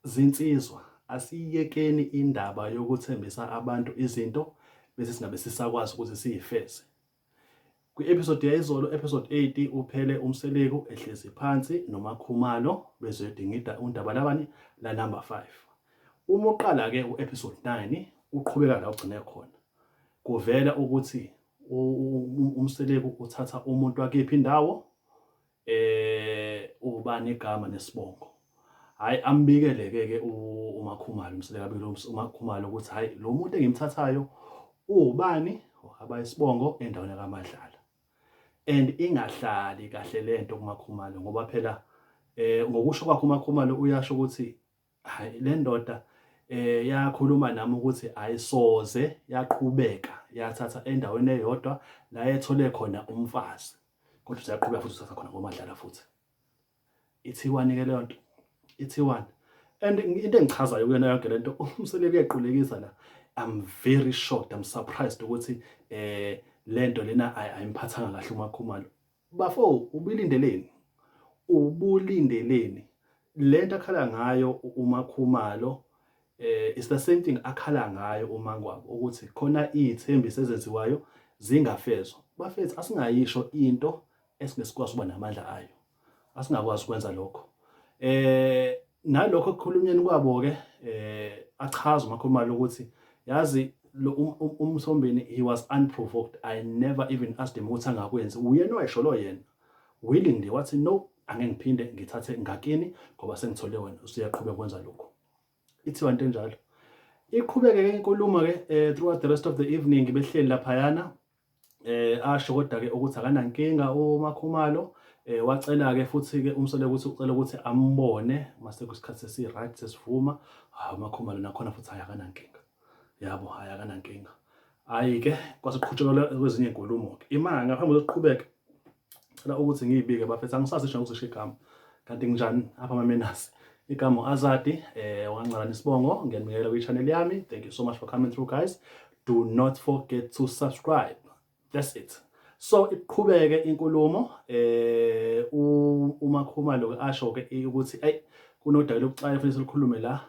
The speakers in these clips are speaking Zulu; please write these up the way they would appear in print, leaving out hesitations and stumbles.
Zinsizwa, asiyekeni indaba yokuthembisa abantu izinto bese singabe sisakwazi ukuthi siyifeze. Kwi-episode yayizolo, episode 80, uphele uMseleku ehlezi phansi noMaKhumalo bezoyodingida undaba labani la number 5. Uma uqala-ke u-episode 9 uqhubeka la ugcine khona. Kuvela ukuthi uMseleku uthatha umuntu wakiphi indawo ubani igama nesibongo. Hayi ambikele ke ke uMakhumalo uMseleku abikele uMakhumalo ukuthi hayi lo muntu engimthathayo uwubani abayisibongo endaweni kaMadlala. And ingahlali kahle lento kuMakhumalo ngoba phela ngokusho kwakhe uMakhumalo uyasho ukuthi hayi le ndoda yakhuluma nami ukuthi ayisoze yaqhubeka yathatha endaweni eyodwa la ethole khona umfazi kodwa useyaqhubeka futhi uthatha khona koMadlala futhi. Ithiwani ke leyo nto? Ithiwani? And into engichazayo kuyona yonke lento uMseleku uyaqulekisa la. I'm very shocked, I'm surprised ukuthi lento lena ayimphathanga kahle uMakhumalo. Bafo ubulindeleni? Ubulindeleni? Lento akhala ngayo uMakhumalo it's the same thing akhala ngayo uMangwabe ukuthi khona izithembiso ezenziwayo zingafezwa. Bafethu asingayisho into esingesikwazi ukuba namandla ayo. Asingakwazi ukwenza lokho. Nalokho ekukhulunyeni kwabo ke achaza uMakhumalo ukuthi yazi lo uMthombeni he was unprovoked. I never even asked him ukuthi angakwenzi. Uyena owayesho lo yena. Willingly wathi no angeke ngiphinde ngithathe ngakini ngoba sengithole wena usuyaqhubeka ukwenza lokho. Ithiwa into enjalo. Iqhubeke ke inkulumo ke throughout the rest of the evening behleli laphayana asho kodwa ke ukuthi akanankinga uMakhumalo wacela ke futhi ke uMseleku ukuthi ucela ukuthi ambone mase kusikhathi sesi right sesivuma hayi uMakhumalo nakhona futhi hayi akanankinga yabo hayi akanankinga hayi ke kwase qhutshekela kwezinye inkulumo ke imanga ngaphambi kokuqhubeka cela ukuthi ngiyibike bafethu angisazi nje ukusho igama kanti nginjani apha amamenasi igama Azadi wangancala isibongo ngiyanibingelela kwi channel yami. Thank you so much for coming through guys. Do not forget to subscribe. That's it. So iqhubeke inkulumo uMakhumalo ke asho ke ukuthi ey kunodaba lokucala kufanele sikhulume la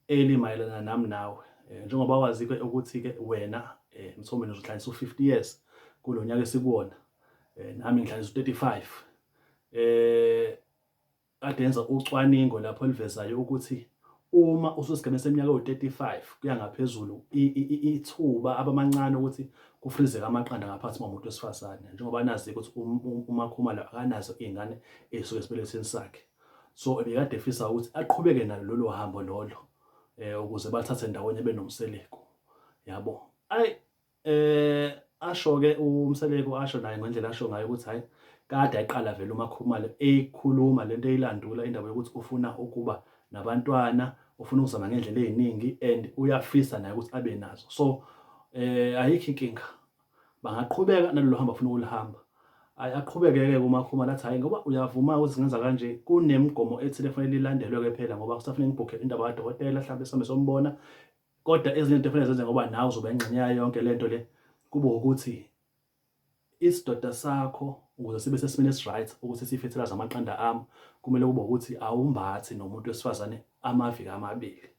elimayelana nami nawe njengoba wazi ke ukuthi ke wena Mthombeni uzohlanganisa u50 years kulonyaka esikuwona nami ngihlanganisa u35 kade yenza ucwaningo lapho elivezayo ukuthi uma ususigabeni seminyaka ewu-35 kuya ngaphezulu ithuba abamancane ukuthi kufrizeke amaqanda ngaphansi uma umuntu wesifazane njengoba nazi ukuthi uMakhumalo akanazo iy'ngane ey'suke esibelethweni sakhe. So ebekade efisa ukuthi aqhubeke nalo lolo hambo lolo ukuze bathathe ndawonye benoMseleku yabo. Ayi asho ke uMseleku asho naye ngendlela asho ngayo ukuthi hayi kade ayiqala vele uMakhumalo eyikhuluma lento eyilandula indaba yokuthi ufuna ukuba nabantwana ufuna ukuzama ngendlela eziningi and uyafisa naye ukuthi abe nazo. So ayikho inkinga bangaqhubeka nalolu hambo afuna ukulihamba. Ayi aqhubeke ke kuMakhumalo athi hayi ngoba uyavuma ukuthi singenza kanje kunemigomo ethile efanele ilandelwe ke phela ngoba kusafanele ngibhukhe indaba kadokotela mhlawumbe sihambe sombona kodwa ezinye izinto efanele zenze ngoba nawe uzoba ingxenye yayo yonke lento le kube ukuthi isidoda sakho ukuze sibe sesimeni esi-right ukuthi sifethelaze amaqanda ami kumele kube ukuthi awumbathi nomuntu wesifazane amaviki amabili.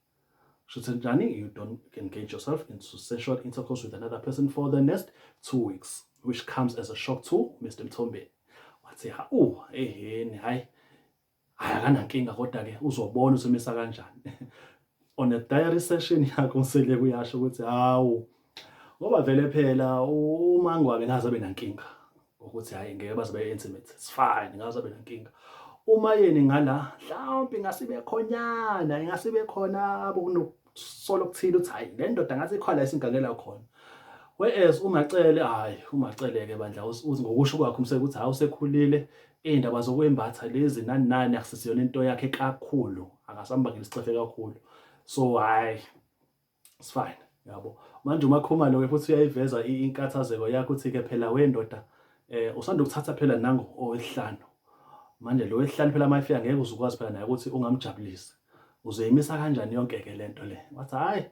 Shuthi njani you don't engage yourself into sexual intercourse with another person for the next 2 weeks which comes as a shock to Mr Mthombeni. Wathi ha eheni hayi hayi akanankinga kodwa ke uzobona usemisa kanjani. On a diary session yakho uMseleku uyasho ukuthi hawu ngoba vele phela uMangwabe ngaze abe nankinga ukuthi hayi ngeke baze be intimate it's fine ngaze abe nankinga. Uma yeni ngala mhlawumbe ingasibe khonyana ingasibe khona kunokusola okuthile ukuthi hayi le ndoda ngathi ikhona la isingangela khona. Whereas uMacele hayi uMacele ke bandla uthi ngokusho kwakhe uMseleku ukuthi hayi usekhulile iy'ndaba zokwembatha lezi nani nani akusisiyona into yakhe kakhulu akasambangela isicefe kakhulu so hayi it's fine yabo. Manje uMakhumalo ke futhi uyayiveza inkathazeko yakhe uthi ke phela wendoda usanda ukuthatha phela nangu owesihlanu manje lo wesihlanu phela mayefika ngeke uzukwazi phela naye ukuthi ungamjabulisi uzoyimisa kanjani yonke ke lento le. Wathi hayi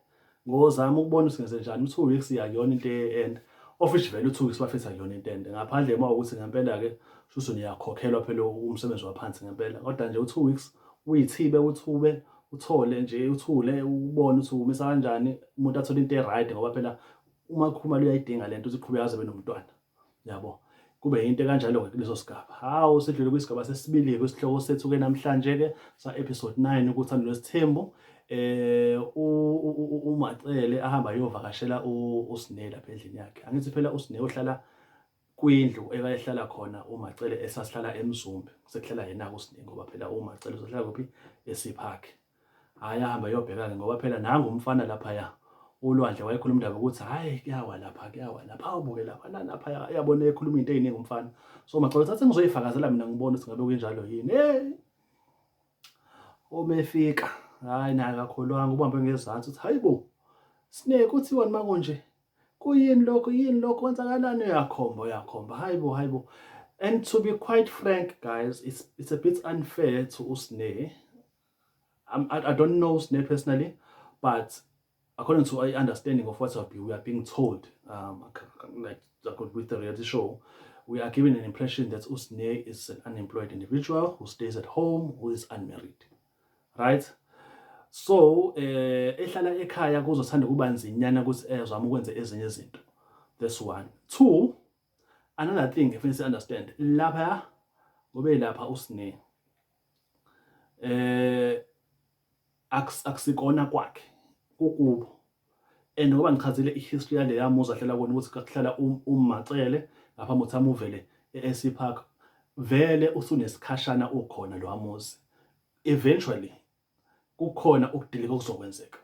ngozama ukubona usingenze njani u2 weeks yakuyona into end of which vele u2 weeks bafetha kuyona into ende ngaphandle uma ukuthi ngempela ke shuthi niyakhokhelwa phela umsebenzi waphansi ngempela kodwa nje u2 weeks uyithibe uthube. Uthole nje uthule ubone ukuthi umisa kanjani umuntu athole into e-right ngoba phela uma kukhumalo uyayidinga lento ukuthi uqhubeke aze nomntwana. Yabo. Kube into kanjalo ke kuleso sigaba. Hawu sidlule kwisigaba sesibili kwisihloko sethu ke namhlanje ke sa episode 9 ukuthi Nesithembu uMacele ahamba ayovakashela uSne lapha endlini yakhe. Angithi phela uSne uhlala kwindlu ekayehlala khona uMacele esasihlala eMzumbe. Sekuhlala yena uSne ngoba phela uMacele usehlala kuphi eSiphakhe. Hhayi ahamba ayobheka-ke ngoba phela nangu umfana laphaya uLwandle wayekhuluma indaba ukuthi hhayi kuyawa lapha kuyawa lapha awubuke lapha nalaphaya uyabona ekhuluma into ey'ningi umfana. So Macele uthi athi ngizoyifakazela mina ngibone ukuthi ngabe kunjalo yini. Hey Uma efika, hhayi naye akakholwanga ubambe ngezansi uthi hayi bo, Snake kuthiwani makunje? Kuyini lokho? Yini lokho? Kwenzakalani? Uyakhomba, uyakhomba. Hayi bo, hayi bo. And to be quite frank guys, it's a bit unfair to uSne. I don't know Sne personally, but according to our understanding of what we are being told, like with the reality show, we are given an impression that uSne is an unemployed individual who stays at home, who is unmarried, right? So, ehlala ekhaya kuzothanda kuba nzinyana ukuthi ezama ukwenza ezinye izinto. That's one. Two, another thing if you understand, lapha ngobe lapha uSne akusikona kwakhe kukubo and ngoba ngichazile i-history yaleya muzi ahlala kuwona ukuthi kuhlala uMacele ngaphambi ukuthi amuvele e-AC Park vele usunesikhashana ukhona lo muzi eventually kukhona ukudilika okuzokwenzeka.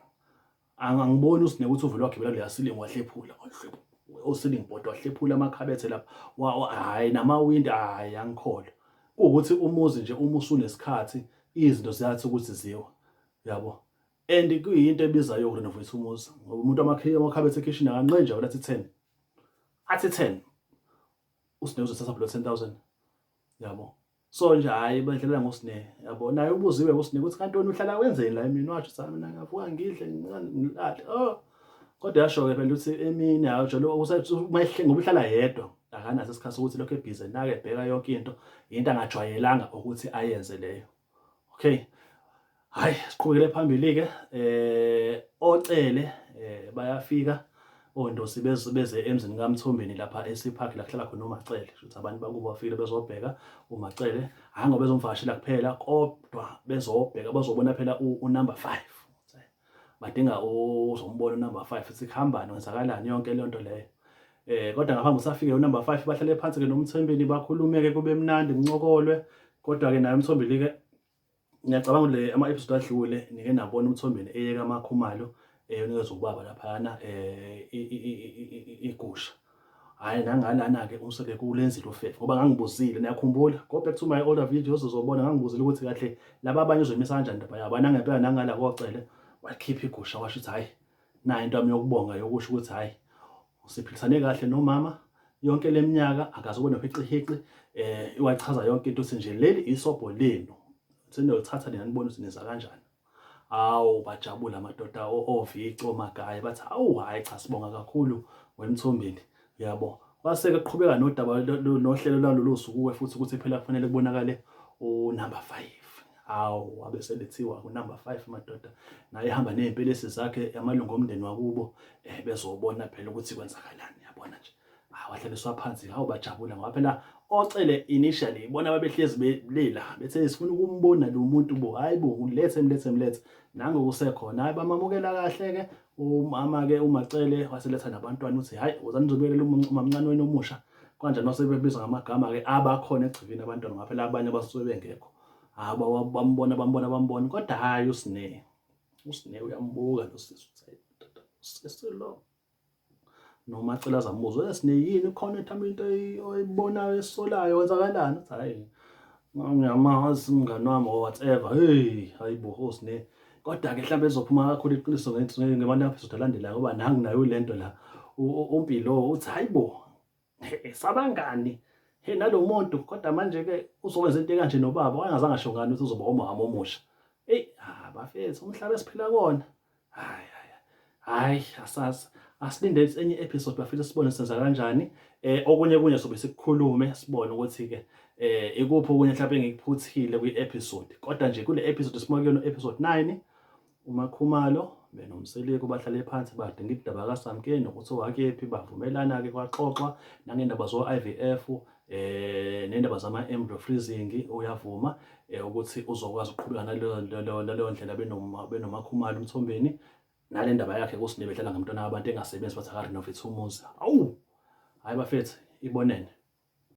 Angiboni uSne ukuthi uvele wagibela kuleya ceiling wahlephula o-ceiling board wahlephula amakhabethe lapha hhayi namawindi hhayi angikholwa. Kuwukuthi umuzi nje uma usunesikhathi izinto ziyathi ukuthi ziwa yabo and kuyinto ebizayo ukurenovate umuzi ngoba umuntu amakhabethe ekhishini akanqe nje athi 10 athi 10 uSne uzothatha lo 10000 yabo. So nje hhayi badlalela ngoSne yabo. Naye ubuziwe uSne ukuthi kanti wena uhlala wenzeni la emini, washo ukuthi mina ngiyavuka ngidle ngilale. Oh kodwa yasho-ke phela ukuthi emini awujalo uma ngoba uhlala yedwa akanaso isikhathi sokuthi lokhu ebhizi nake ebheka yonke into, into angajwayelanga ukuthi ayenze leyo. Okay. Hayi siqhubekele phambili-ke oCele bayafika oNdosi beze emzini kaMthombeni lapha eSiphakhi la kuhlala khona uMacele. Kusho ukuthi abantu bakubo bafikile bezobheka uMacele, hhayi ngoba bezomvakashela kuphela kodwa bezobheka bazobona phela unumber 5. Badinga uzombona unumber 5 ukuthi kuhambani kwenzakalani yonke leyo nto leyo. Kodwa ngaphambi usafike unumber 5 bahlale phansi ke noMthombeni bakhulume ke kube mnandi kuncokolwe kodwa ke naye uMthombeni ke ngiyacabanga le ama episode adlule nike nabona uMthombeni eyeka amakhumalo eyonikezwa ubaba laphayana igusha. Hhayi nangalana ke umsele kulenzile ufefe ngoba ngangibuzile niyakhumbula go back to my older videos uzobona ngangibuzile ukuthi kahle laba abanye uzoyimisa kanjani indaba yabo nangempela nangala koCele wakhipha igusha washo ukuthi hhayi nayo into yami yokubonga yokusho ukuthi hhayi usiphilisane kahle nomama yonke leminyaka akaze kube nohicihici iwachaza yonke into ukuthi nje leli isobho lenu seniyolithatha nina nibone ukuthi niza kanjani. Hawu bajabula amadoda oVici oMagaye bathi hawu hhayi cha sibonga kakhulu weMthombeni yabo. Kwase-ke kuqhubeka nodaba nohlelo lwalolu suku-ke futhi ukuthi phela kufanele kubonakale unumber 5. Hawu wabe selethiwa unumber 5 madoda naye ehamba ney'mpelesi zakhe amalungu omndeni wakubo bezobona phela ukuthi kwenzakalani yabona nje. Wahlaliswa phansi hawu bajabula ngoba phela oCele initially bona babehlezi belila bethe sifuna ukumbona lo muntu bo hayi bo ulethe mlethe mlethe nangu kusekhona hayi bamamukela kahle ke umama ke uMacele waseletha nabantwana uthi hayi wozani nizobikelela umamncane wenu omusha kanjani wasebebizwa ngamagama ke abakhona egcikini abantwana ngoba phela abanye basuke bengekho hayi bambona bambona bambona kodwa hayi uSne uSne uyambuka lo sisi uthi sisi lo noma acela azambuzo esine yini khona ethama into oyibonayo esolayo wenzakalani uthi hayi ngiyamazi umngani wami or whatever hey hayi bo osine kodwa ke mhlawumbe ezophuma kakhulu iqiniso ngemali episode alandelayo ngoba nangu nayo lento la uMpilo uthi hayi bo sabangani he nalo muntu kodwa manje ke uzokwenza into ekanje nobaba wayengazange asho ngani ukuthi uzoba umama omusha hey bafethu umhlaba esiphila kuwona hayi hayi asazi asilinde enye episode bafethu sibone senza kanjani okunye kunye sobe sikukhulume sibone ukuthi ke ikuphi okunye mhlawumbe engikuphuthile kwi episode kodwa nje kule episode sima kuyona episode 9. UMaKhumalo benoMseleku bahlale phansi badinga idaba kaSamke nokuthi owakephi bavumelana-ke kwaxoxwa nangendaba zo-IVF eh nendaba zama-embryo freezing uyavuma eh, ukuthi uzokwazi ukuqhubeka naleyo naleyo ndlela benoMaKhumalo uMthombeni nale ndaba yakhe kuSine bedlala ngomntwana wabantu engasebenzi bathi akarenovate umuzi. Awu! Hayi bafethu ibonene.